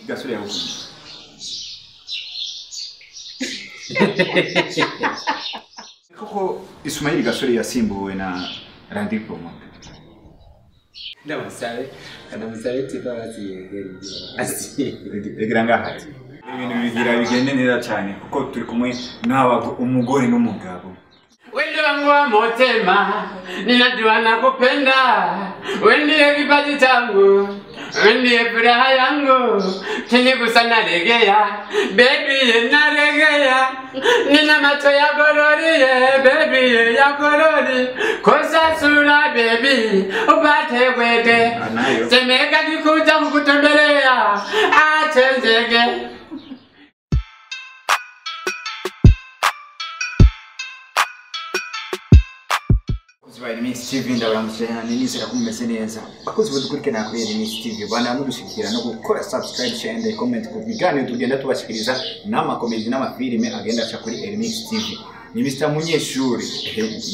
Gasore yagukunda. Koko Ismail Gasore yasimbuwe na Randy Promoter. Ndamusabe Tifa baziyegera. Egira ngaha. Ibintu bigira bigende neza cyane kuko turi kumwe n'aba umugore n'umugabo. Wendo wangu wa motema, ninajua nakupenda. Wewe ndiye kipaji changu, wewe ndiye furaha yangu. Kinigusa nalegea, baby nalegea. Nina macho ya gorori, baby ya gorori. Kosa sura baby, upate kwete. Semeka kikuja kukutembelea, achenzeke. Miss TV ndabaramutse nizera ko mumeze neza. Bakozi badukurikirana kuri Miss TV bana mudushikira no gukora subscribe, share and comment ku biganiro tugenda tubashikiriza n'amakomedi n'amafilime agenda aca kuri Remix TV. Ni Mr Munyeshuri,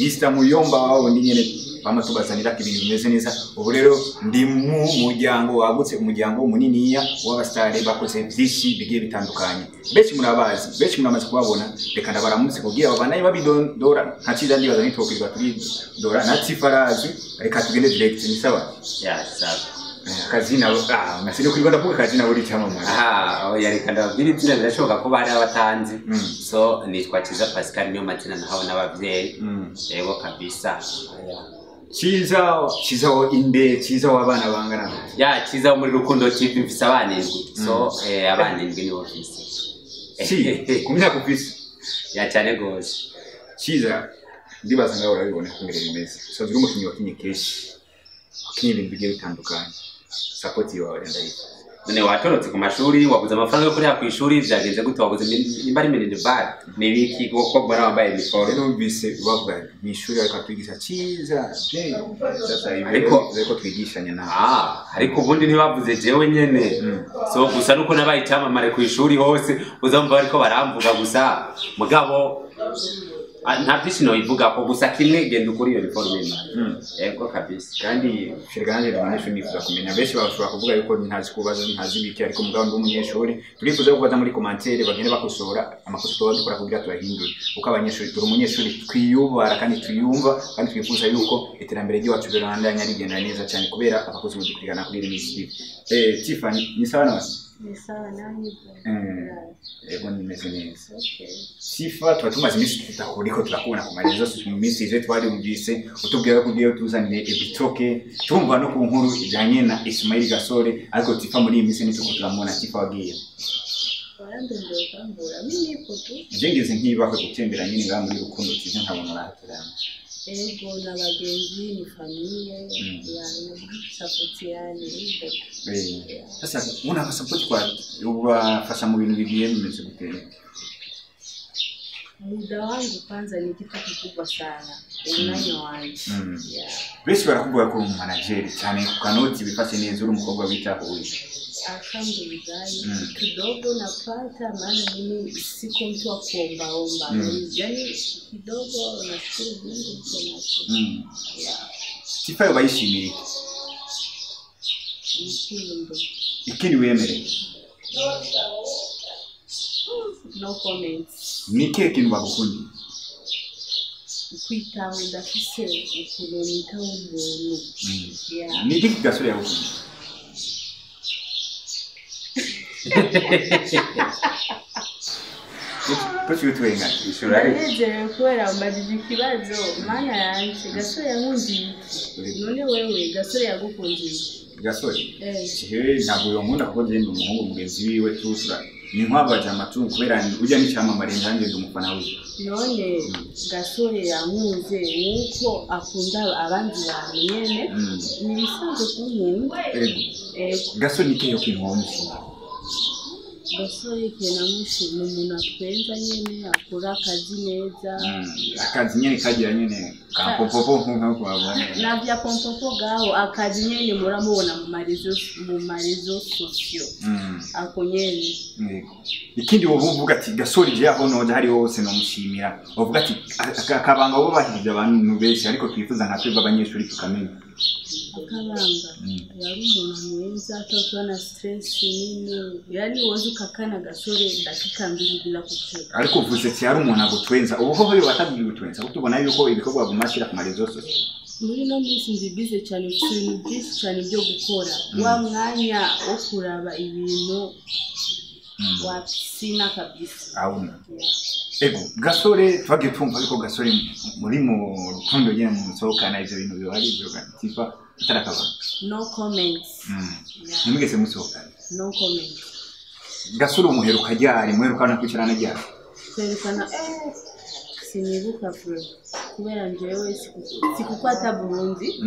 Mr Muyomba wao ndi nyene bama tubazanira ibintu bimeze neza. Ubu rero ndi mu muryango wagutse, umuryango muniniya w'abastare bakoze byinshi bigiye bitandukanye. Benshi murabazi, benshi muramaze kubabona, reka ndabaramutse kugira babanaye babidondora. Nta cyiza ndibaza nitokirwa turidora na Tifarazi, reka tugende direct ni sawa. Ya sawa. Kazina nasiri kuri Rwanda kuko kazina buri cyamamare. Oya reka ndababwira izina birashoboka ko bari abatanzi. So nitwa Ciza Pascal niyo mazina nahawe n'abavyeyi. Yego kabisa. Ciza, Ciza wo inde, Ciza w'abana bangana. Ya Ciza wo muri Rukundo TV mfise abana indwi. So abana indwi nibo mfise. Si, ku myaka ufise. Ya cyane gose. Ciza ndibaza ngaho urabibona ko mbere bimeze. Usanzwe uri umukinyi wakinye kenshi. Wakinye ibintu bigiye bitandukanye. Support yawe ndayifuza. None watorotse ku mashuri, wabuze amafaranga yo kuriha ku ishuri, vyagenze gute? Wabuze nimba ari minerval, ni biki kuko mbona wambaye uniforme? Numvise bavuga mu ishuri ariko twigisha Ciza, sasa ariko twigishanya na ariko ubundi ntibavuze jewe nyene. So gusa nuko nabaye icyamamare ku ishuri hose, uzumva bariko baramvuga gusa mugabo nta byinshi nobivuga ko gusa kimwe genda ukuri iyo uniforme imana. Yego kabisa. Kandi shiriganje n'abanyeshuri nifuza kumenya benshi bashobora kuvuga yuko ntazi kubaza ntazi biki, ariko mugabo ndi umunyeshuri turifuza kubaza muri commentaire bagende bakosora amakosa tuba dukora kugira tuyahindure, kuko abanyeshuri turi umunyeshuri twiyubara kandi twiyumva kandi twifuza yuko iterambere ry'iwacu rirandanya rigenda neza cyane kubera abakozi badukurikirana kuri Miss TV. Tiffany ni sawa nawe? Ni sawa nawe. Ego nimeze neza. Sifa tuba tumaze iminsi tutahuriko turakubona ku marezo mu minsi ije twarumvise utubwira ko ugiye tuzanire ibitoke, tumva no ku nkuru ijanye na Ismail Gasore, ariko Tifa muri iyi minsi nituko turamubona. Tifa wagiye je ngeze nkibakwe gutembera nyine ngaha muri Rukundo TV nkabona urahaturana. Ego na bagenzi ni familia ya support yani. Sasa una support kwa ubafasha mu bintu bigiye bimeze gute? Muda wangu kwanza ni kitu kikubwa sana. Umwanya wanje. Benshi barakuvuga ko uri manager cyane ku kanoti bifashe neza, uri umukobwa witaho. Alhamdulillah, kidogo napata, maana mimi siko mtu wa kuombaomba. Yaani kidogo nashukuru Mungu niko nacho. Tifa yobayishimiye iki? Urukundo. Ikindi wemere? No comments. Ni kihe kintu bagukundiye? Kwitaho, ndafise ukuntu nitaho umuntu. Ni iki Gasore yagukundiye? Ndanezerewe kubera mbajije ikibazo mana yanje. Gasore yankundiye iki? None wewe Gasore yagukundiye iki? Gasore? Ntabwo yonkunda kuko njye ndi umuhungu mugenzi wiwe tusura. Ni nkwabaje amatungo kubera ujya n'icyamamare njanjye ndi umufana wiwe. None Gasore yankunze nkuko akunda abandi bantu nyene, ni ibisanzwe kunkunda. Gasore ni ikihe kintu wamushimira? Gasore ikintu namushimira ni umuntu atwenza nyene, akora akazi neza. Akazi nyene kagira nyene ka pompopo nkuko wabona. Na vya pompopo gaho akazi nyene muramubona mu marezo sosio. Ako nyene. Ikindi wowe uvuga ati Gasore je aho noja hari hose nomushimira. Uvuga ati akabanga bo bahirije abantu benshi ariko twifuza nka twebwe abanyeshuri tukamenya. Akabanga yari umuntu mwiza, atakuwa na stress nini, yani uwezi ukakaa na Gasore dakika 2 bila kucheka. Ariko uvuze ati yari umuntu agutwenza, ubu hoho yo watabwiye gutwenza kuko tubona yuko ibikorwa bagumashira ku marezo sose. Muri no minsi ndi busy cyane, mfite ibintu byinshi cyane byo gukora. Wa mwanya wo kuraba ibintu wa sina kabisa. Auna. Ego Gasore twagiye twumva ariko Gasore muri mu rukundo nyene musohokana ivyo bintu bihari byo Tifa atarakabanga. No comments. Nimugeze musohokana. No comments. Gasore umuheruka ryari, muherukana kwicarana ryari? Kwerekana sinibuka bro. Kubera njewe sikukuwa hata Burundi.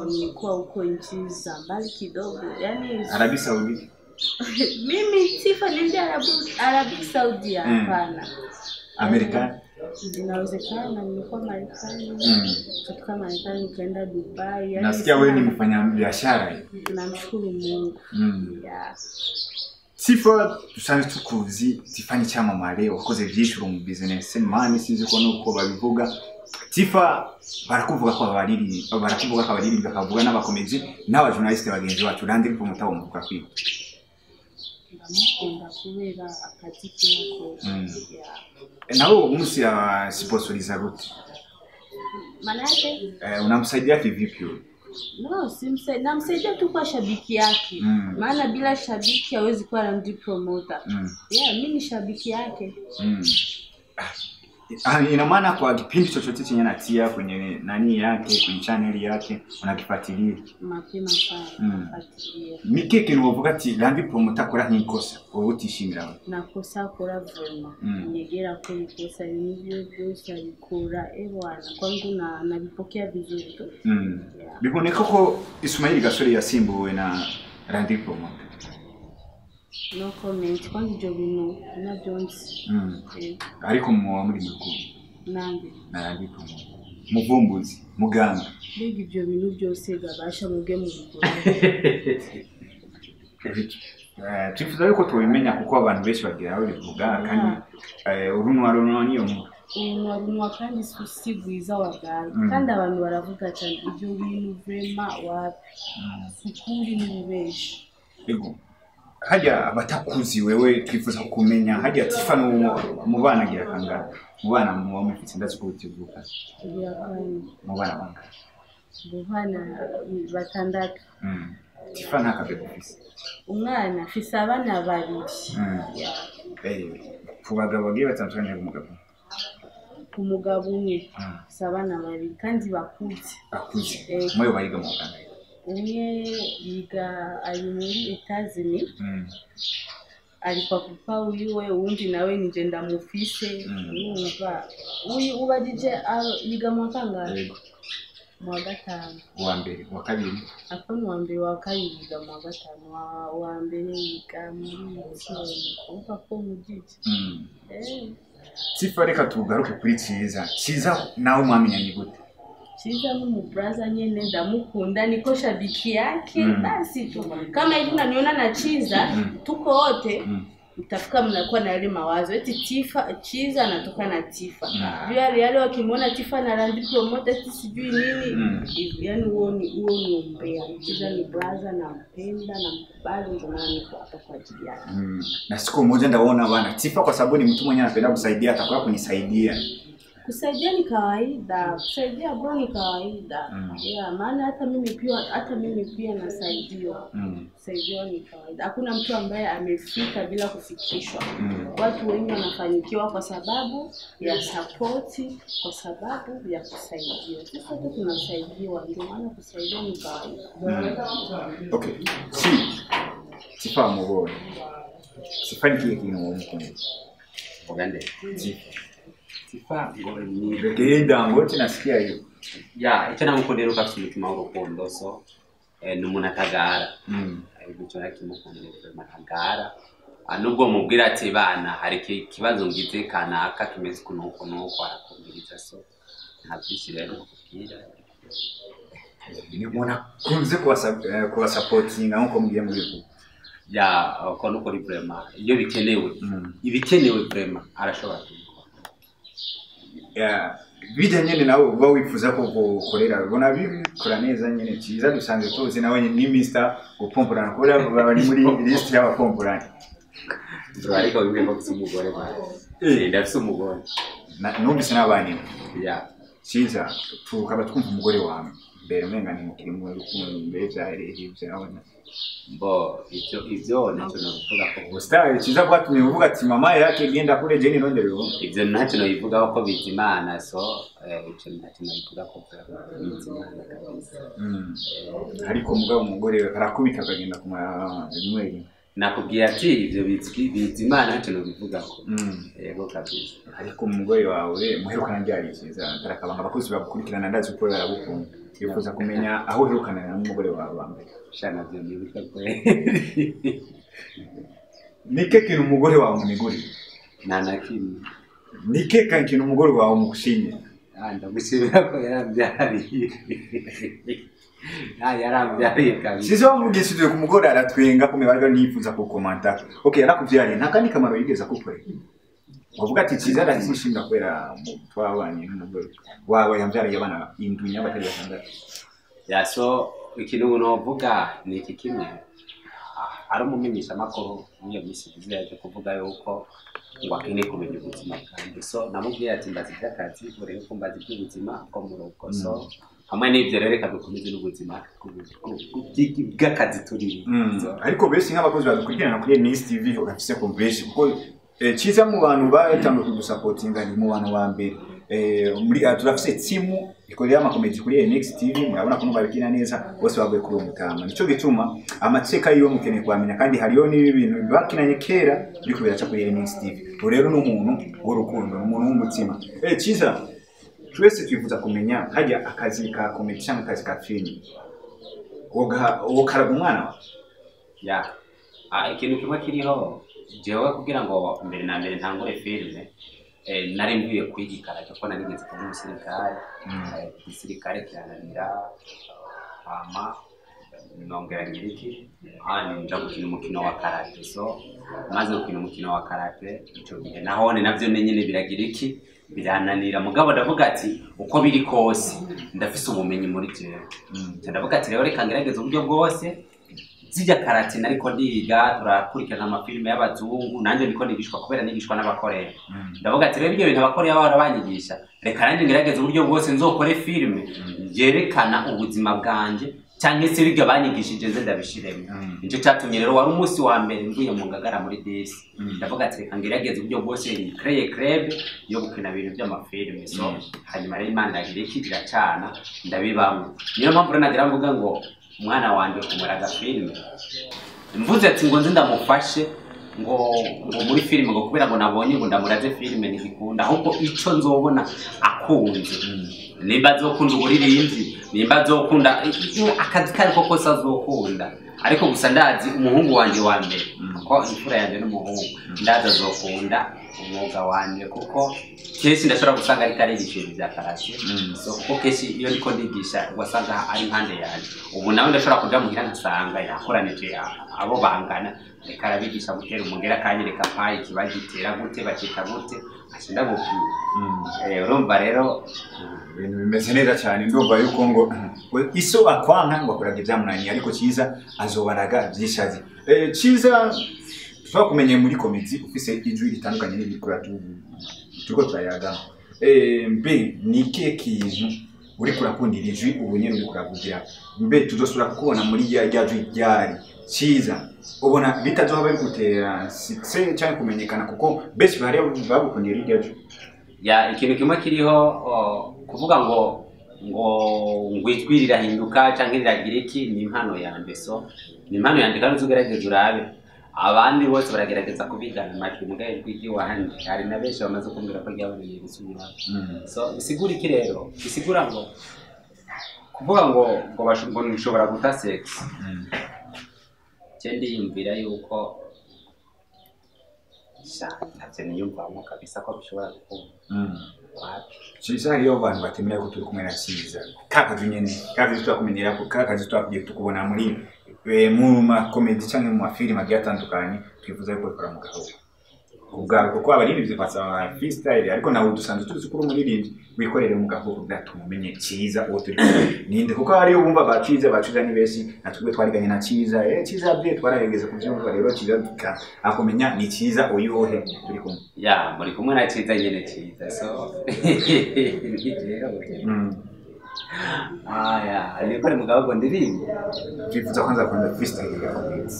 Nilikuwa huko nchi za mbali kidogo. Yani Arabi Saudi. Mimi Tifa niende Arabi Saudi hapana. Amerika? Inawezekana nilikuwa Marekani. Kutoka Marekani nikaenda Dubai. Yani nasikia wewe ni mfanya biashara. Namshukuru Mungu. Yeah. Tifa dusanzwe tukuzi Tifa ni cyamamare wakoze byinshi mu business man sinzi ko nuko babivuga. Tifa barakuvuga ko abariri barakuvuga ko abariri bakavuga n'abakomezi n'aba journaliste bagenzi bacu Landry Promoter umuvuga kwiga. Ndamukunda kubera akazi kiwe. Nawe umunsi ya sponsoriza gute? Manake unamsaidia kivipi huyo? No, simsaidia, namsaidia tu kwa shabiki yake. Maana bila shabiki hawezi kuwa Landry Promoter. Yeah, mimi ni shabiki yake. Ina maana kwa kipindi chochote chenye anatia kwenye nani yake, kwenye channel yake, unakifuatilia mapema sana. Nafuatilia. Mikeke ni wavuga ati Landry Promoter akora nk'ikosa, wowe utishimira we. Nakosa akora vraiment. Nyegera ko ikosa nivyo byose abikora bwana kwangu na nabipokea vizuri tu. Yeah. Biboneka ko Ismail Gasore yasimbuwe na Landry Promoter. No comment, kwanza ibyo bintu nabyo nzi. Ariko muwa muri mukuru. Nange. Na Landry Promoter. Muvumbuzi, muganga. Mbega ibyo bintu byose gabasha mubwe mu bikora. Twifuza yuko tubimenya kuko abantu benshi bagira aho bivuga kandi urunwa runwa niyo nkuru. Urunwa runwa kandi si rwiza wa bwawe. Kandi abantu baravuga cyane ibyo bintu vraiment wapi. Sukuri n'ububeshi. Ego. Hajya abatakuzi wewe twifuza kumenya hajya Tifa mu bana agira kangana mu bana mu mufite ndazi ko utivuka mu bana bangana mu bana batandatu. Tifa nta kabebe ufise umwana afise abana babiri. Ku bagabo bagiye batandukanye umugabo umugabo umwe afise abana babiri kandi bakuze bakuze mwe bariga mu Rwanda. Umwe yiga ari muri Etazini ari kwa papa wiwe, uwundi nawe nije ndamufise. Urumva uyu ubajije yiga mu kangahe? Mu wa gatanu. Uwa mbere, uwa kabiri? Apana, uwa mbere, uwa kabiri yiga mu wa gatanu, uwa mbere yiga muri Etiyeni. Urumva ko mujije. Tifa reka tugaruke kuri Ciza. Ciza nawe mwamenyanye gute? Chiza mu brother nyene ndamukunda niko shabiki yake. Basi tu kama hivi unaniona na Chiza tuko wote mtafika mnakuwa na yale mawazo eti Tifa Chiza anatoka na Tifa. Yale yale wakimuona Tifa na Landry Promoter eti sijui nini. Yani huo ni umbea. Chiza ni brother, nampenda namkubali, ndio maana niko hapa kwa ajili yake. Na siku moja ndaona bana Tifa kwa sababu ni mtu mwenye anapenda kusaidia atakuwa kunisaidia. Kusaidia ni kawaida, kusaidia bro ni kawaida. Yeah, maana hata mimi pia nasaidiwa. Kusaidiwa ni kawaida. Hakuna mtu ambaye amefika bila kufikishwa. Watu wengi wanafanikiwa kwa sababu ya support, kwa sababu ya kusaidiwa. Sisi wote tunasaidiwa, ndio maana kusaidia ni kawaida. Okay. Si Tifa mubone. Sifa ni kile kintu mukunda. Ogande. Tifa. Tifa ni Genda ngote nasikia hiyo. Ya, icyo namukundira uko afite umutima w'urukundo so ni umuntu atagara. Icyo nakimukundira atagara. Nubwo mubwira ati bana hari ikibazo ngize kanaka kimeze kunuko nuko arakumviriza so nta byinshi rero kubwira. Ni umuntu akunze kubasupportinga nkuko mugiye mubivuga. Ya, uko nuko ari vraiment iyo bikenewe. Ibikenewe vraiment arashobora kubikora. Ya, Bijya nyene nawe uba wifuza ko gukorera ubona bikora neza nyene. Cyiza dusanzwe tuzi nawe ni Mr gupomporana, kubera bari muri list y'abapomporana. Ariko bimwe ko mfise umugore bana. Ndafise umugore. Numvise n'abana. Ya. Cyiza tukaba twumva umugore wawe mbere umenga ni mukiri mu rukundo mbere vyahereye vyabona. Bo ivyo ntacyo nobivuga ko Ubustar cyiza bwatumye uvuga ati mama yake genda kure je nirondere ubu. Ivyo ntacyo nobivugaho ko Bizimana, so ivyo ntacyo nobivuga ko Bizimana kabisa. Ariko mugabo umugore arakubita akagenda kumara rimwe rimwe. Nakubwiye ati ivyo Bizimana ntacyo nobivugako. Yego kabisa. Ariko umugore wawe muherukana ryari cyiza? Tarakabanga abakozi bagukurikirana ndazi uko baragukunda. Bifuza kumenya aho uherukana n'umugore wawe wa mbere. Shana vyo nibuka kwe. Nike kintu umugore wawe muniguri? Nta na kimwe. Nike kintu umugore wawe mugushimye? Ndamushimira ko yarambyariye. Yarambyariye kabisa. Sizo wamugishije ku mugore aratwenga kumwe bari nifuza kukomanta. Okay, yarakuvyariye nta kandi kamaro yigeze akukorera. Wavuga ati cyiza arakwishimira kubera twabanye n'umugore wawe yambyariye abana indwi n'abatari batandatu. Ya so ikintu novuga ni iki kimwe. Ari umumenyesha makuru muri iyo minsi yaje kuvuga yuko ngo akeneye kumenya ubuzima bwanjye. So namubwiye ati mbaza iby'akazi urebe ko mbaza iby'ubuzima bwo mu rugo. So hamwe n'ibyo rero reka dukomeze n'ubuzima bw'akazi turimo. Ariko benshi nk'abakozi badukurikirana kuri Miss TV urafise ko benshi kuko cyiza mu bantu batangiye kudusapotinga ni mu bantu ba mbere. Muri turafise timu ikorera amakomedi kuri NX TV, murabona ko babikina neza bose bavuye kuri umutama. Nico gituma amateka yiwe mukeneye kwamenya, kandi hariyo n'ibintu bakinanye kera biriko biraca kuri NX TV. Rero n'umuntu w'urukundo, n'umuntu w'umutima. Cyiza twese twifuza kumenya hajya akazi ka komedi cyangwa akazi ka filime wokaraga umwana wawe. Ya ikintu kimwe kiriho jewe kugira ngo mbere na mbere ntangure filime, nari mvuye kwiga ikarate kuko narigeze kuba umusirikare. Igisirikare kirananira hama nongera nyiriki nja gukina umukino wa karate. So maze gukina umukino wa karate ico gihe nahone navyo nyene biragira iki birananira, mugabo ndavuga ati uko biri kose ndafise ubumenyi muri jewe. Ndavuga ati rero reka ngerageze uburyo bwose zijya karate nariko ndiga, turakurikirana amafilime y'abazungu nanje ndiko nigishwa kubera nigishwa n'abakoreya. Ndavuga ati rero ibyo bintu abakoreya bahora banyigisha reka nanje ngerageze uburyo bwose nzokore filime yerekana ubuzima bwanje canke se biga banyigishije nze ndabishiremo. Nico catumye rero wari umunsi wa mbere mvuye mu Ngagara muri desi. Ndavuga ati reka ngerageze uburyo bwose creye club yo gukina ibintu by'amafilime. So hanyuma rero Imana yagira iki iracana ndabibamwe. Niyo mpamvu rero nagira mvuga ngo umwana wanje kumuraga filime mvuze ati ngo nze ndamufashe ngo muri filime ngo kubera ngo nabonye ngo ndamuraze filime ntigikunda, ahubwo ico nzobona akunze. Nimba azokunda uburirimbyi, nimba azokunda akazi kariko kose azokunda, ariko gusa ndazi umuhungu wanje wa mbere ko imfura yanje n'umuhungu ndazi azokunda umwuga wanje, kuko kenshi ndashobora gusanga ariko arigisha ibintu bya karate. So kuko kenshi iyo ndiko ndigisha wasanga ari impande yanje. Ubu nawe ndashobora kuja muhira nkasanga yakoranije abo bangana, reka arabigisha gutera umugera akanyereka payi kibagitera gute bacita gute aca ndamubwira. Urumva rero ibintu bimeze neza cyane. Ndumva yuko ngo iso akwanka ngo akoraga ibyamunaniye, ariko cyiza azobaraga byishazi. Cyiza twakumenye muri komedi ufise ijwi ritandukanye n'ibikora turiko turayaga. Mbe nike kintu uri kurakundira ijwi ubu nyene uri kuravugira? Mbe tuzosubira kukubona muri rya jwi ryari? Cyiza ubona bitazoba bigutera success cyangwa kumenyekana kuko benshi bari bagukundira iryo jwi? Ya ikintu kimwe kiriho kuvuga ngo ngo ijwi rirahinduka canke riragira iki ni impano yanje. So ni impano yanje kandi uzogerageza urabe abandi bose baragerageza kubigana amajwi, mugabo ijwi ry'iwanje hari na benshi bamaze kumbwira ko ryaboneye gusubira. So bisigura iki rero? Bisigura ngo kuvuga ngo ngo nshobora guta sex, je ndiyumvira yuko ntavyo niyumvamo kabisa ko bishobora gukunda. Cyiza hariyo abantu batemera ko turi kumwe na Cyiza kakazi nyene kakazi twakumenyera ko kakazi twakugiye tukubona muri mu makomedi canke mu mafilime agiye atandukanye, twifuza yuko bikora mu gahugu. Ubwawe kuko abaririmbyi basaba freestyle, ariko nawe dusanzwe tuzi ko uri umuririmbyi, wikorere mu gahugu bwatuma umenye Ciza uwo turi kumwe ninde, kuko hariyo bumva ba Ciza, ba Ciza ni benshi, natwe twariganye na Ciza, Ciza bye twarahegeze kubyumva. Rero Ciza akumenya ni Ciza uyuhe turi kumwe. Ya, muri kumwe na Ciza nyene, Ciza so ni jewe. Aya, ariko ni mugabo ndirimba. Twifuza kwanza freestyle ya comedy.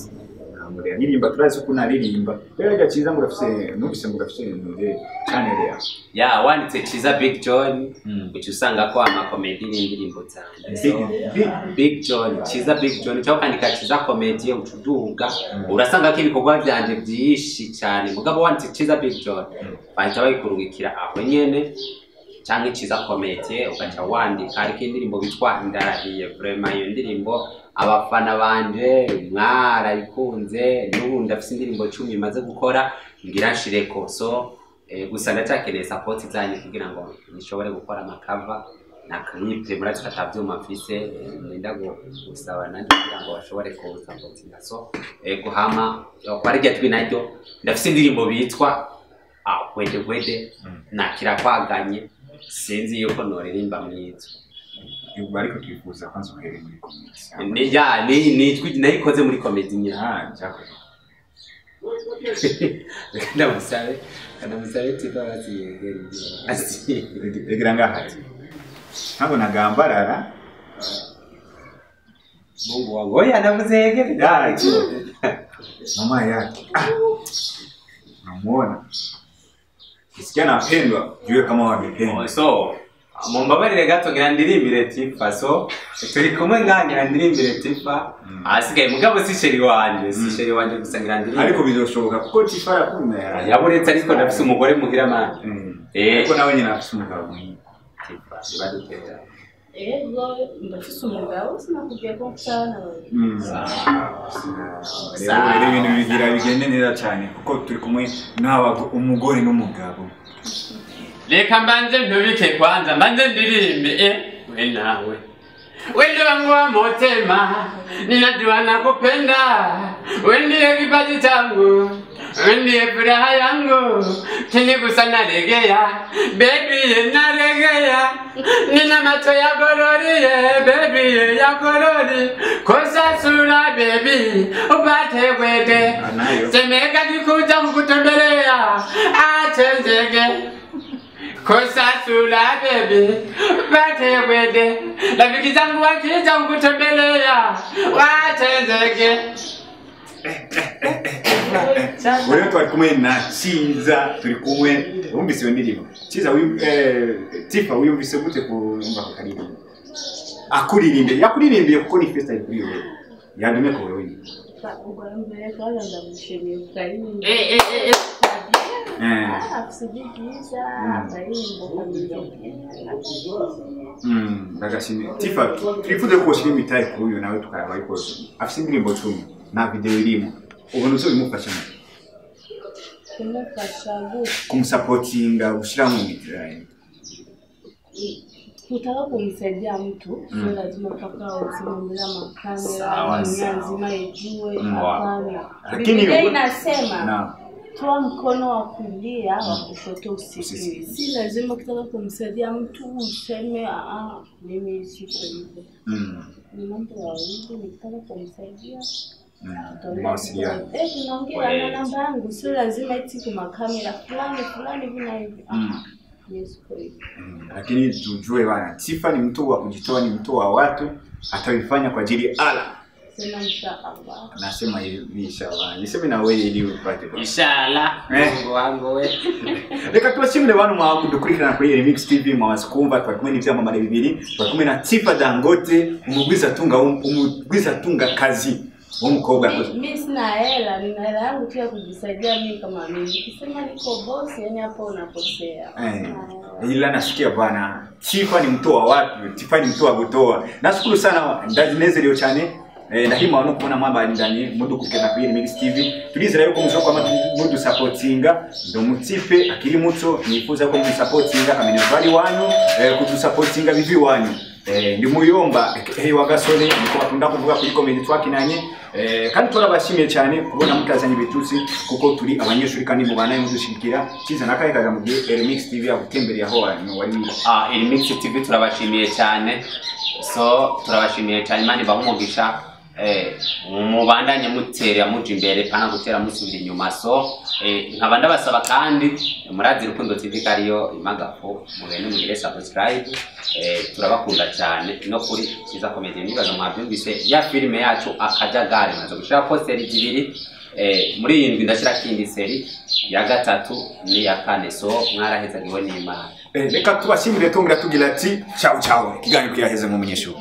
Aririmba, turazi ko unaririmba. Rero rya Ciza ngo urafise, numvise ngo urafise nure channel ya. Ya, wanditse Ciza Big John, uca usanga ko amakomedi n'indirimbo zanjye. So, Big Big John, Ciza Big John, cyangwa ukandika Ciza Comedy uca uduga, urasanga ko ibikorwa byanje byinshi cyane. Mugabo wanditse Ciza Big John, bahita babikurungikira aho nyene, canke Ciza Comedy ugaca wandika. Ariko indirimbo bitwa Ndarahiye, vraiment iyo ndirimbo abafana banje mwarayikunze. N'ubu ndafise indirimbo 10 maze gukora ngira nshireko. So gusa ndacyakeneye support zanyu kugira ngo nishobore gukora amakava na clip. Murazi ko ata vyuma mfise, nenda gusaba nanjye kugira ngo bashobore kusapotinga. So guhama kwa rirya jwi naryo, ndafise indirimbo bitwa Gwede Gwede na Kirakwaganye, sinzi yuko noririmba mwizo. Ubu ariko twifuza kwanza uhereye muri comedy. Ni ya ni ijwi nayikoze muri comedy nyine. Ah, jakoze. Reka ndamusabe Tifa baziyegera ibyo hasi. Egira ngaha. Ntabwo nagambarara. Mungu wangu, oya, ndamuze yegere. Yaje. Mama yake. Ah. Namuona. Kisikia napendwa, jue kama wamependwa. So mumbabarire gato ngira ndirimbire Tifa. So turi kumwe ngaha, ngira ndirimbire Tifa. Ahasigaye mugabo si chéri wanje, si chéri wanje, gusa ngira ndirimbire. Ariko bizoshoboka kuko Tifa arakumera. Yaburetse, ariko ndafise umugore muhira manje. Ariko nawe nyine afise umugabo mwiza. Tifa ntibadutera. Ego, ndafise umugabo, sinakubwiye ko mfise abana babiri. Rero ibintu bigira bigende neza cyane kuko turi kumwe n'aba umugore n'umugabo. Reka mbanze ntubike kwanza, mbanze ndirimbe we nawe. Wendo wangu wa motema, ninajua nakupenda, we ndiye kipaji changu, we ndiye furaha yangu, kinigusa nalegea, baby nalegea, nina macho ya gorori, baby ya gorori, kosa sura baby, upate kwete, Anayo. Semeka kikuja kukutembelea, achenzeke. Kosa sura baby, upate kwete, rafiki zangu wakija kukutembelea, wachenzeke. Rero twari kumwe na Ciza, turi kumwe, wumvise iyo ndirimbo Ciza, Tifa wiyumvise gute kumva ako karirimbo akuririmbiye, yakuririmbiye kuko ni freestyle kuri wewe, yadume ko wewe nyine. Ubwa mbere kwanza ndamushimiye ku karirimbo. Afise ijwi ryiza, akaririmbo kameze neza. Ndagashimiye Tifa, twifuze ko ushyira imitahe kuri uyu nawe tukaraba yuko afise indirimbo 10 nta video irimo, ubona uzobimufasha mu Kumufasha gute? Kumusapotinga, gushyiramo imitahe. Kutaka kumsaidia mtu sio lazima mpaka usimame makamera, Sawa, dunia sawa. nzima ijue. Wow. Hapana. Lakini Biblia inasema na toa mkono wa kulia, wa kushoto usijue. Usijue. Si lazima ukitaka kumsaidia mtu useme ah, mimi siko hivyo. Ni mambo ya wawili, nikitaka kumsaidia tutaongea. Mawasiliano. Tunaongea Kweli. na namba yangu, sio lazima eti kwa kamera fulani fulani hivi na hivi. Mimi siko hivyo. Lakini tujue bana, Tifa ni mtu wa kujitoa, ni mtu wa watu, atavifanya kwa ajili ya Allah. Sema inshallah. Nasema hivi inshallah. Niseme na wewe ili upate kwa. Inshallah. Mungu wangu we. Reka tubashimire bantu mwadukurikirana kuri Remix TV, mwabaze kumva twari kumwe n'ivyamamare bibiri, twari kumwe na Tifa Dangote, umugwizatunga kazi w'umukobwa yakoze. Mi sina hela, nina hela yangu tu ya kujisaidia mimi kama mimi. Nikisema niko boss, yani hapo unakosea. Sina hela. Ila nasikia bwana, Tifa ni mtu wa watu, Tifa ni mtu wa kutoa. Nashukuru sana, ndanezerewe cyane. Ndahima no kubona mwabandanye mudukurikirana kuri Remix TV. Turizera yuko mushobora kuba mudusapotinga. Ndi umutipe akiri muto, nifuza ko mudusapotinga kaminuza iwanyu, kudusapotinga bivi iwanyu. Ndi muyomba hey wa gasore niko bakunda kuvuga kuri comedy twakinanye. Kandi turabashimiye cyane kubona mutazanye ibitutsi kuko turi abanyeshuri kandi mubana mudushigikira. Cyiza nakaye kaja mu gihe Remix TV yagutembereye aho wari. Remix TV turabashimiye cyane. So turabashimiye cyane, Imana ibahe umugisha. Mubandanye mutera muja imbere pana gutera musubira inyuma. So nkaba ndabasaba kandi murazi Rukundo TV kariyo imagafu, mugende mugire subscribe. Turabakunda cyane no kuri Cyiza Comedy. Nibaza mwabyumvise ya filime yacu Akajagari, maze gushira posteri zibiri. Muri iyi ndwi ndashyira kindi seri ya gatatu n'iya kane. So mwarahezagiwe n'Imana. Reka tubashimire tongera tugira ati ciao ciao. Ikiganiro kiraheze mu munyeshuri.